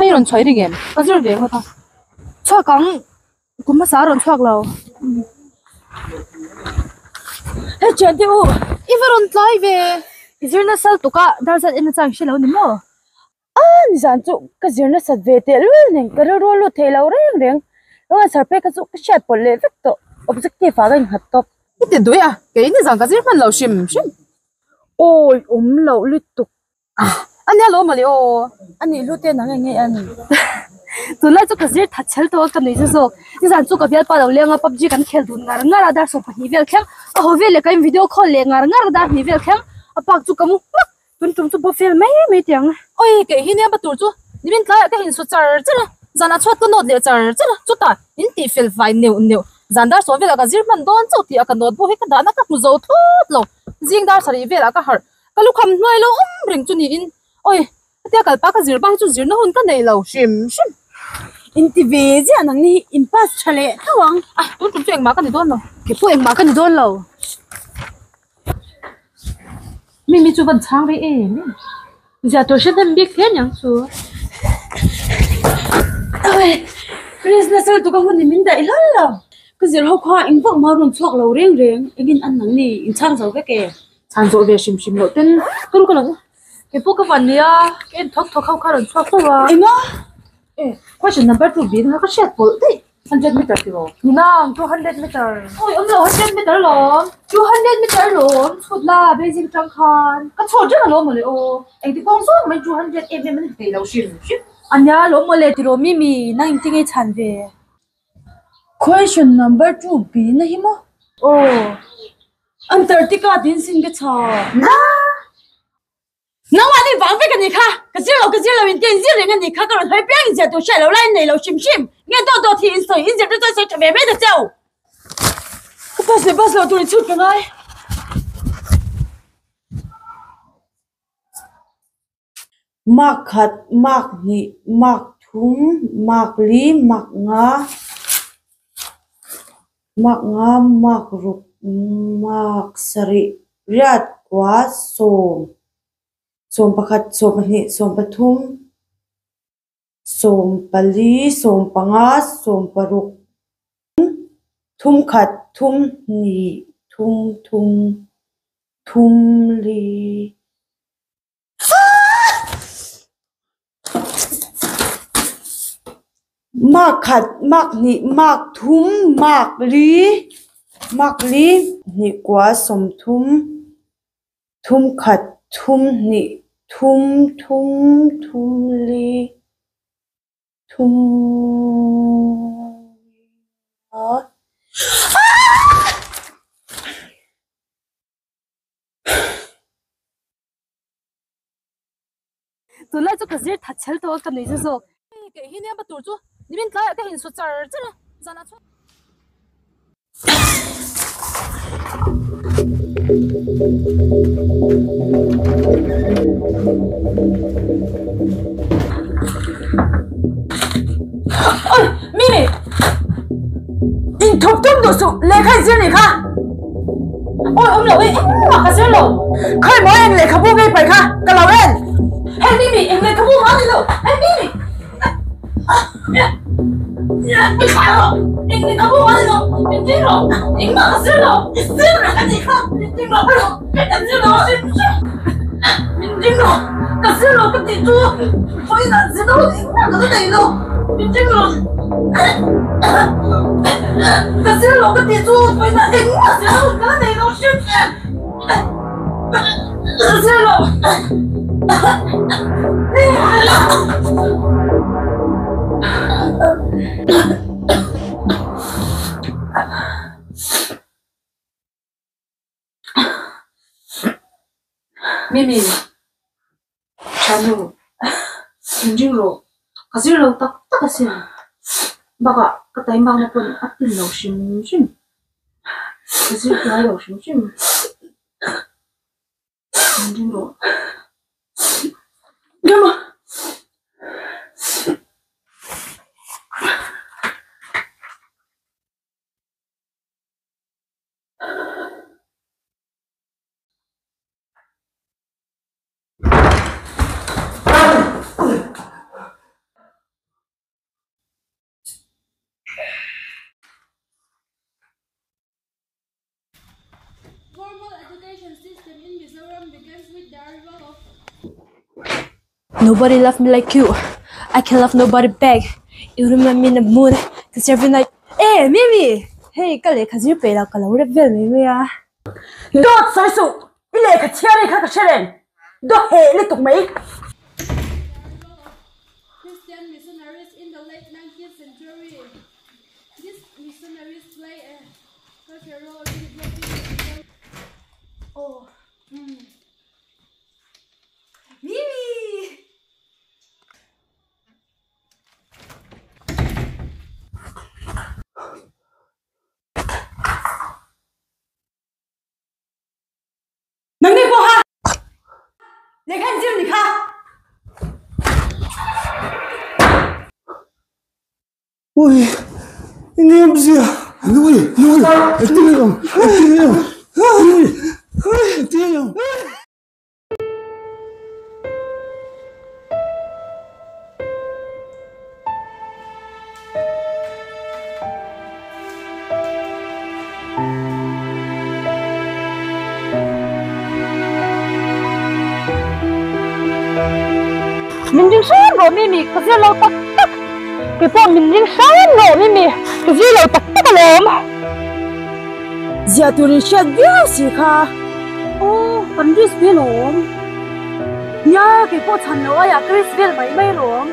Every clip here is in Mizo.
Hei rawn chhuah i ring em? Ka zir ve ngawt a. Chhuak ang, kum hmasa a rawn chhuak lo. Hei thian te u, i va rawn tlai ve. I zir nasa lutuk a, dar zat en nachang hre lo ni maw? A nizan chu ka zir nasat ve teh lul nen ka rilru a lut thei lo reng reng. Lo answer phei kha chu ka hriat pawlh leh vek tawh, objective ah ka innghat tawp. I ti duai a, kei nizan ka zir hman lo hrim hrim. Awi awm loh lutuk. A nia lo mawle aw. A nih hlu te nang eng nge a ni. Tunlai chu ka zir that chhel tawh a ka nuih zawk. Nizan chu ka bialpa lo leng a PUBG kan khel dun ngar ngar a dar 12 vel thleng. A haw vel leh ka in video call leh ngar ngar a dar hnih vel thleng. A park chu ka mu hmak. Tun tum chu bawk vel mai mai tih ang. Oi kei hi nia tur chu nimin tlaiah ka insu char char a, zanah chhuat ka nawt leh char char a, chutah in tih fel fai neuh neuh. Zan dar sawm velah ka zir hman dawn chauh tih a ka notebook hi ka dahna ka hmu zo thut lo. Zing dar sarih velah ka harh, ka lukham hnuai lo awm reng chu niin oi hetia kalpa ka zir bak hi chu zirna hun ka nei lo hrim hrim. Inti ve ziah nang ni hi in pass tha leh tho ang. A tun tum chu engmah ka ni dawn lo. Kei pawh engmah ka ni dawn lo. Mi mi chu van chhang rei em em. Zia tur hre hnem bik hle niang chu. Oi Krishna sir tu ka hun hi min daih hlal lo. Ka zir ho kha eng vak mah rawn chhuak lo reng reng engin an nang ni in chhang zo vek e. Chhan zawh ve hrim hrim loh ten ka ru ka lo. Kei pawh ka van nia ka en thawk thawk ho kha rawn chhuak fo a. Enga? E question number 2 bi kha ka hriat pawlh daih. 100 meter ti rawh. Ninang 200 meter. Oi awm lo 100 meter lawm. 200 meter lawm chhut la Beijing tang khan. Ka chhut reng alawm mawle aw. Engti kawng zawng mai 200 em em an thei lo hrim hrim. Ania lawm mawle ti rawh Mimi nang in tinge chhan ve. Question number 2 bi na hi maw? Aw. Antarctica tin sin ka chha. Na. Nangmah nih vang vek a ni kha, ka zir lo ka zir lo in tia in zir reng a ni kha, ka rawn hawi piang in zir tur hriat lo lai in nei lo hrim hrim, nge dawt dawt hi in sawi, in zir te chuan sawi tha ve mai ta cheu. Ka bus leh bus lo tur in chhut ka ngai. Mark khat, mark hnih, mark thum, mark li, mark nga, mark nga, mark ruk, mark sarih. Riat kua sawm, sawm pakhat, sawm pahnih, sawm pathum, sawm pali, sawm panga, sawm paruk, thum khat, thum hnih, thum thum, thum li. Mark khat, mark hnih, mark thum, mark li, mark li, hnih kua sawmthum, thum khat, thum hnih, thum thum, thum li, thum nga. Tunlai chu ka zir that chhel tawh a ka nuih zawk. Kei hi nia tur chu nimin tlaiah ka insu char char a, zanah chuan. Oi Mimi! Inthup tum duh suh, lehkha i zir nih kha. Oi awm lo e, engmah ka zir lo. Khawi maw eng lehkhabu ngei pai kha, ka lo en. Hei Mimi, eng lehkhabu mah a ni lo. Hei Mimi! Mi thlah rawh, eng lehkhabu mah a ni lo. Min ding rawh, engmah ka zir lo. I zir reng a nih kha, min ding rawh, ka zir lo hrim hrim. Min ding rawh, ka zir lo ka tih chu vawiinah zir lo engmah ka la nei lo. Min ding rawh. Ka zir lo ka tih chu vawiinah engmah zir lo ka la nei lo hrim hrim. Ka zir lo. Mimi, Thanu, inring rawh, ka zir lo tak tak asin. Bakah ka taimakna pawn a tin lo hrim hrim, ka zir tlai lo hrim hrim. Inring rawh. Nobody love me like you I can love nobody back You remind me in the moon Cause every night Eh Mimi! Hei ka lehkha zir peih lo ka lo rep vel mai mai a. Dawt sawi suh! I lehkha chhiar hi kha ka hre reng. Daw heh lutuk mai. Christian missionaries in the late 19th century. These missionaries play a crucial role in developing the Oh, um. Mimi! Nangni pawha lehkha an zir ni kha. Ui, eng zia. Nui, nui, engtin nge awm, engtin nge awm, nui, engtin nge awm. Min ring hram rawh Mimi, ka zir lo tak tak. Kei pawh min ring hram rawh Mimi, ka zir lo tak tak alawm. Ziah tur in hriat viau si kha. Aw, kan risk vel awm. Nia, kei pawh chhan lo aiah ka risk vel mai mai alawm.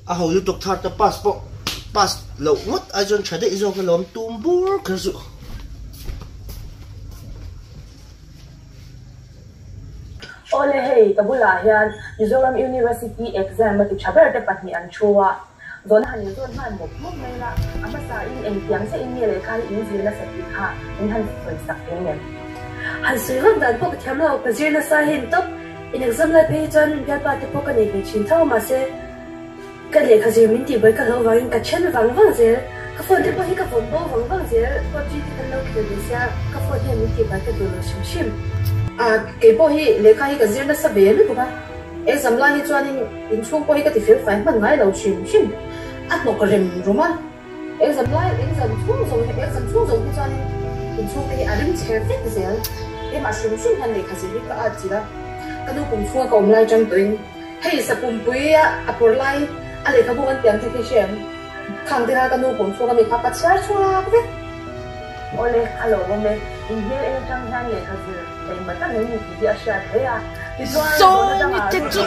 A ho lutuk thar ta pass pawh pass loh ngawt ai chuan tha daih zawk alawm tum bur kher chu. Awle hei ka bulah hian Mizoram University exam a ti tha ber te pahnih an thu a, zawhna han inzawn hman mawp mawp mai la, a hmasa in engtiang chiah in nge lehkha hi in zir nasa tih kha min han sawi sak thei ngem? Han sawi vak dan pawh ka thiam lo, ka zir nasa hi ni tawp, in exam lai phei hi chuan bialpa te pawh ka nei ve thin tho a mahse ka lehkha zir min tih buai ka hlauh vangin ka then vang vang zel, ka phone te pawh hi ka vawm bo vang vang zel, PUBG te kan lo khel ve sia ka phone hian min tih buai ka duh lo hrim hrim. A kei pawh hi lehkha hi ka zir nasa ve lutuk a, exam lai hi chuanin inchhung pawh hi ka ti fel fai hman ngai lo hrim hrim, a hnawk rem rum a. Exam lai exam chhung zawng hi exam chhung zawng hi chuanin inchhungte hi a rim chher vek zel. Keimah hrim hrim hian lehkha zir hi ka at chilh a, ka nu kum chhunga ka awm lai tan tawhin hei sapumpui a a pawr lai a lehkhabu kan tiang te khi hre em? Khang te kha ka nu kum chhunga mi kha ka chhiar chhuak vek. Awle, a lo awm e, in hmel en atang hian lehkha zir engmah tak in ni tih hi a hriat hle a, tichuan zawhna dangah Zawng i te chu.